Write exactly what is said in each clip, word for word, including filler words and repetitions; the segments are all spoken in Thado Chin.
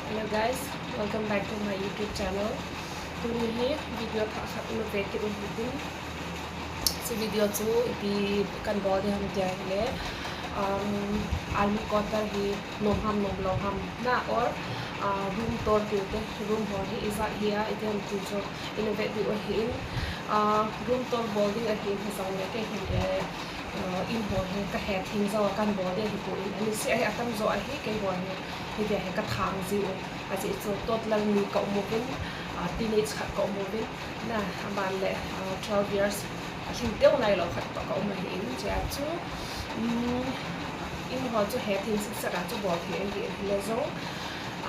Hello guys, welcome back to my YouTube channel. Tuni hi video thah khat na ve kit u hitin. Hiche video chu ipi kan bol ding ham tia ahile, um, army quarter hi nom ham nom lou ham na or, uh, room tour tiu te, room ho hi ijat hi a, iti ham ti chu ina ve diu ahin. Uh, room tour bol ding ahin, hijongle kei hin, eh, uh, in ho hi ka he theng jou a kan bol ding ahipoi, ani seh ahi, atamjo ahi, keiho hi hitia hi ka thang jiu. Ajeh chu toddler ni ka um uvin, ah, teenage khat ka um uvin, na, aban le, ah, twelve years, alhing teu nailou khat toh ka um ahin, chea chu, um, in ho chu he theng sik sek a chu bol thei ahi, ahile jong,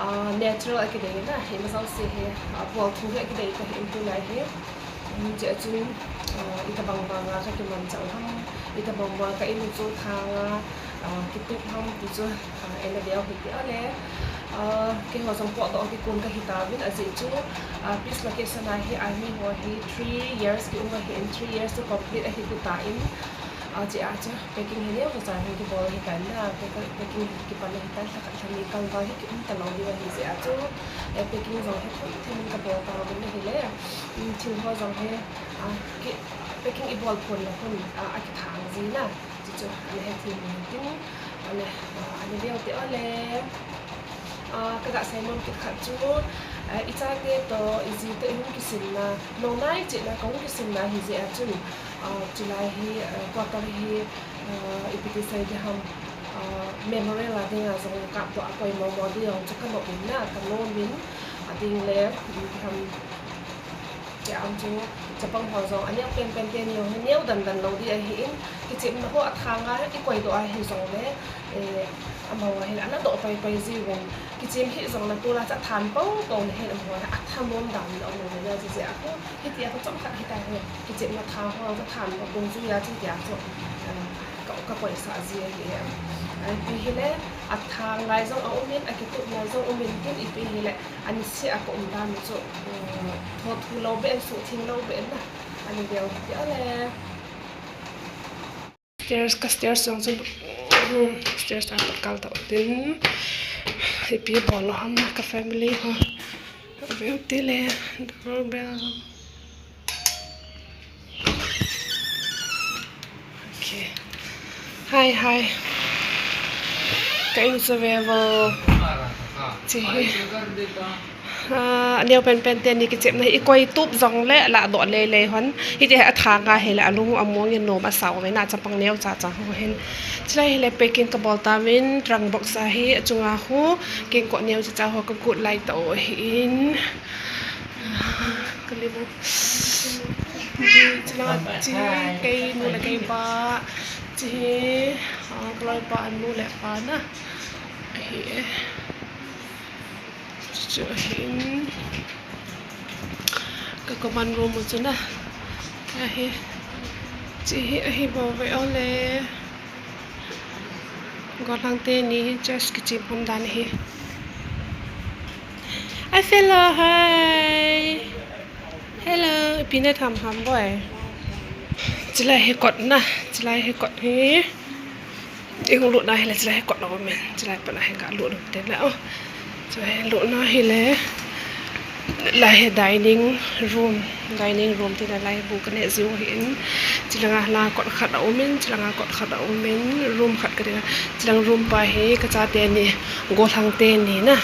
ah, natural akidei na, ima jouse hi, ah, bol thei hi akidei ka hin tulai hi. Um, chea chu, ah, itobang banga ka kimanchah u ham, itobang banga ka in u chu thang a, ah, kitup ham ti chu, ah, ina veu hite ole. Ah, keiho jong potdoh kikon kahi tauvin, ajeh chu, ah, peace location a hi army ho hi three years ki um ahin, three years chu complete ahi gu tan. Ah, chea chu packing hi neocha cha hin kibol ahitan na, pack-, packing hi kipan ahitan, lha khat lha ni kal val hi ki um talou diu ahi jeh a chu, eh, packing jong hi themthem in kabol tauvin ahile, um, thil ho jong hi, ah, ki, packing ibol phon le hun, ah, akithang ji na, ti chu ana hethem u hitin, ana, ah, ana veu te ole. Ah, kaga seinom kit khat chu, ah, ichate toh, iji toh ihung kisimna, nonai cheh na kahung kisimna ahi jeh a chun, ah, chulai hi, ah, quarter hi, ah, ipi ti sei ding ham, ah, memorial a dinga jong kapdoh a poimo mo ding jong chu kanom in na, kanom in, ading le, um, ham, chea chu chapang ho jong aneo penpen teni jong hi neo dandan lou ding ahin, kichepna ho athang a ikoidoh a hijongle, eh, amaho hin ana doh paipai jiuvin, kichem hih jongle tol a chu athan poupou na hin amaho hin athanom dan in aum uvin, ajeh a khu hitia khu chomkhat hitia hi kichepna thang ho chu than poupou jeh a chu hitia chu, eh, ka, kakoisah ji ahi. Ipi hile, athang lai jong aumin, akitup lai jong umin tin, ipi hile, ani seh a ka um dan u chu, eh, thothu lou beh in, suhtheng lou beh in na, ani veu hite ole. Stairs, ka stairs jong chu, stairs a pat kal tau tin, ipi bol lou ham na ka family ho. Veu tile, doorbell. Okay. Hi, hi. Ka in chu ve vo. Che hi. Ah, aneo penpen teni kichepna hi ikoi tup jongle ladoh leilei hon. Hiti hi athang a hile alung among in nom asao ve na, chapang neocha cha ho hin. Chulai hile packing kabol tauvin, trunk box a hi achunga khu kengkoh neocha cha ho kagot lai tau ahin. Kalimu. Chulanga che hi keinu le keipa. Che hi, ah, kaloipa anu le apa na ahi e. Chu ahin, ka common room u chu na ahi. Che hi ahi bouve ole. Gollhang teni hi church kichem hon dan ahi. Hi, hello, hi. Hello, ipi na tham ham boi. Chulai hi kot na, chulai hi kot hi. Ihung lutna hile chulai hi kot aumin, chulai pat a hi galut u hite le o. Chulai lutna hile, lai hi dining room, dining room tina lai bu kaneh jiu ahin. Chulanga la kot khat aumin, chulanga kot khat aumin, room khat kading a. Chulang room pa hi kachate ni, gollhang teni na.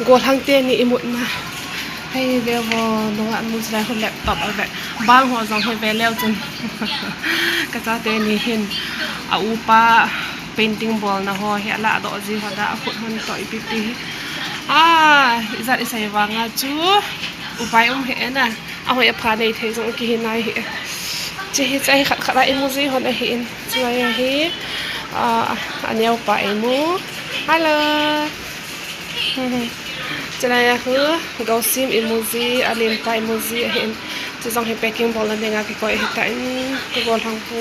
Gollhang teni imutna. Hi ve vo, nunga nu chulai khu laptop ave. Bang ho jong hi ve leu chun. Kachate ni hin, aupa painting bolna ho hi aladoh ji ho da, akhut hon toh ipi pi hi. Ah, ijat isei vanga chu upai um hih e na. Ahoi apha nei thei jong kihi nai hi. Che hi chai khat khat a imu ji hon ahin. Chulai hi, ah, aneopa imu. Hello. Chulai a khu, gousim imu ji, alenpa imu ji ahin. Chu jong hi packing bolna dinga kikoi ahitan, ka gollhang pu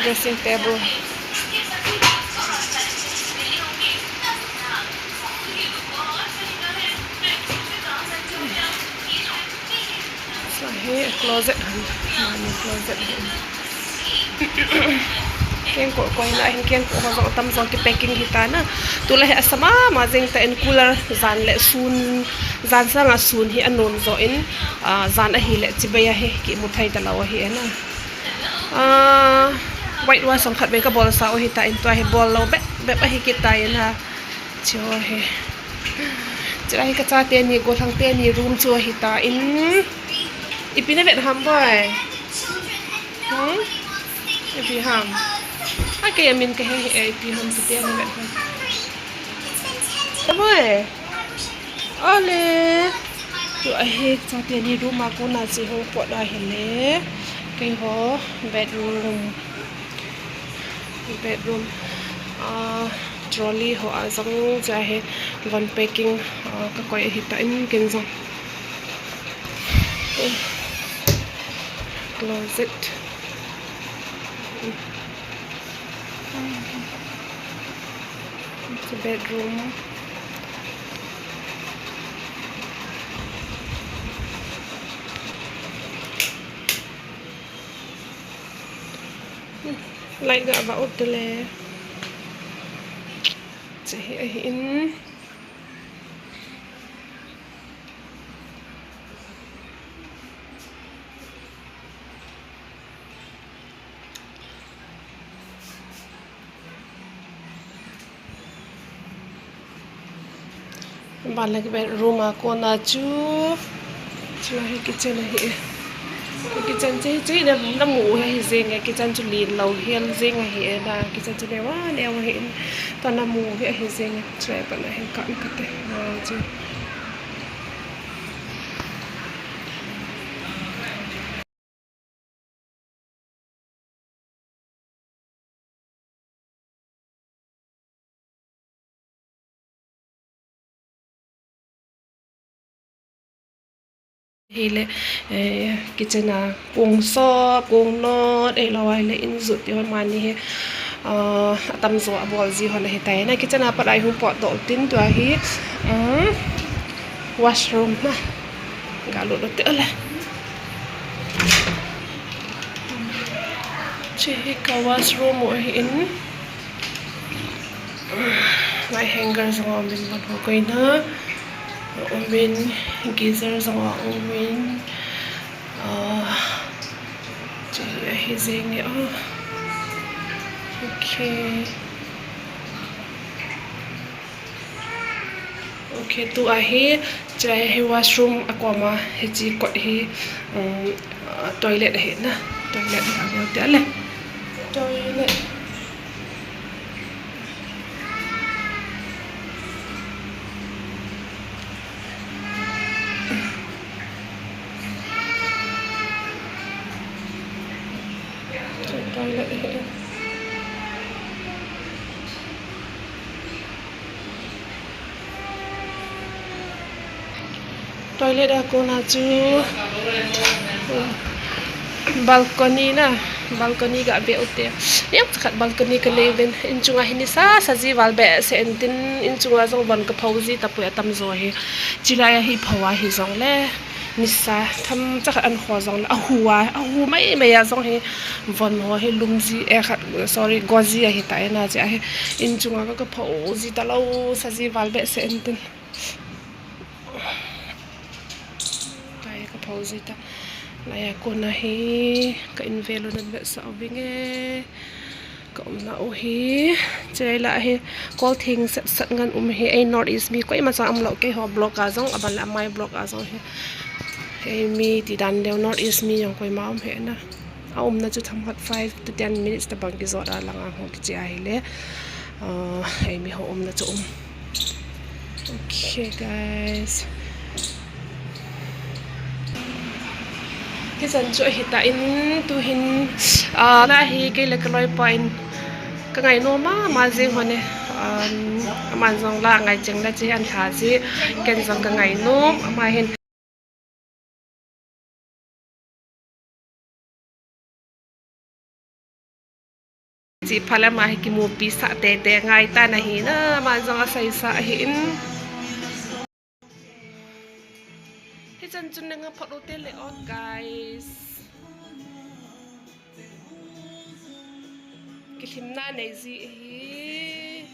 dressing table. Chulai hi closet, mani closet hi. Kengkoh koina hin kengkoh ho jong atam jo kipacking hita na. Tulai hi asa mama jeng tan cooler jan le sun, jan sanga sun hi anom jo in, ah, jan ahile chibai a hi kimu thei talou ahi na. Ah, white wash jong khatvei kabol sa u hitan tua hi bol lou bep bep ahi kit tai na. Chu hi. Chulai hi kachate ni, golhang teni room chu ahitan. Ipi na vet ham boi? Hmm? Ipi ham? A kei amin kahe hih e, ipi ham ti te na vet ham. Boi. Ole. Tua hi kachate ni room a kona chu hung pot ahile. Keiho bedroom. Bedroom, ah, trolley ho a jong chu ahi von packing, ah, kakoi ahitan ken jong. Closet. It's a bedroom. Light ga va ut le. Che hi ahi in. Ban le bedroom a kona chu. Chu hi kitchen ahi e. Kitchen chu hi chu na, namu u hi ahi jeng e. Kitchen chu len lou hel jeng ahi e na. Kitchen chu neo a neo ahi in. Tua namu u hi ahi jeng e. Chu apat na hin kan kate. Ah, chu. Hile, eh, kitchen a kong sop, kong not, eh, lou ahile in jut ti ho mani hi, ah, atam jo a bol ji ho ahitai. Na kitchen a pat a i hung potdoh tin tua hi, um, washroom na. Ga lut u te ole. Chu hi ka washroom u ahi in. Lai hanger jong a um in, von ho koina a um in, geyser jong a um in. Ah, chu hi ahi jeng e, ah. Okay. Okay, tua hi, chulai hi washroom a koma, hiche kot hi, um, ah, toilet ahi na. Toilet ahi, a bol te le. Toilet. Toilet ahi. Toilet a kona chu balcony na, balcony ga ve u te. Niam chakhat balcony ka nei uvin, inchunga hi nisa sa ji val behseh in tin, inchunga jong von ka pho ji tapoi atam jo hi. Chulai a hi pho a hi jong le. Nisa themcha khat an kho jong le, ahu a, ahu mai mai a jong hi von ho hi lum ji, eh, khat, sorry, go ji ahitai na, chea hi inchunga ka, ka pho ji talou sa ji val behseh in tin. Ka pho ji ta. Lai a kona hi ka in vel u nan vetsah u vinge. Ka umna u hi, chulai lah hi, kol theng sat sat ngan um hi, ei North East mi koima cha umlou, keiho block a jong, aban le amai block a jong hi. Ei mi ti dan deu North East mi jong koima um hi na. A umna chu themkhat five to ten minutes tabang kijot a lang a hung kiche ahile. Ah, ei mi ho umna chu um. Okay, guys. Kitchen chu ahitan, tuhin, ah, lai hi kei le ka loipa in ka ngainom mama jing hon e. Um, aman jong la ngai cheng le chu hi an tha ji, ken jong ka ngainom, ama hin. Chi phala ma hi kimupi sa tete ngai ta na hi na, ama jong asei sa ahi in. Hichan chun nang a phot u te le o, guys. Lhimna nei ji hi.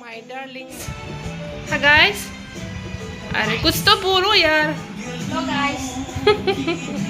My darling. Ha guys. अरे कुछ तो बोलो यार. Hello guys.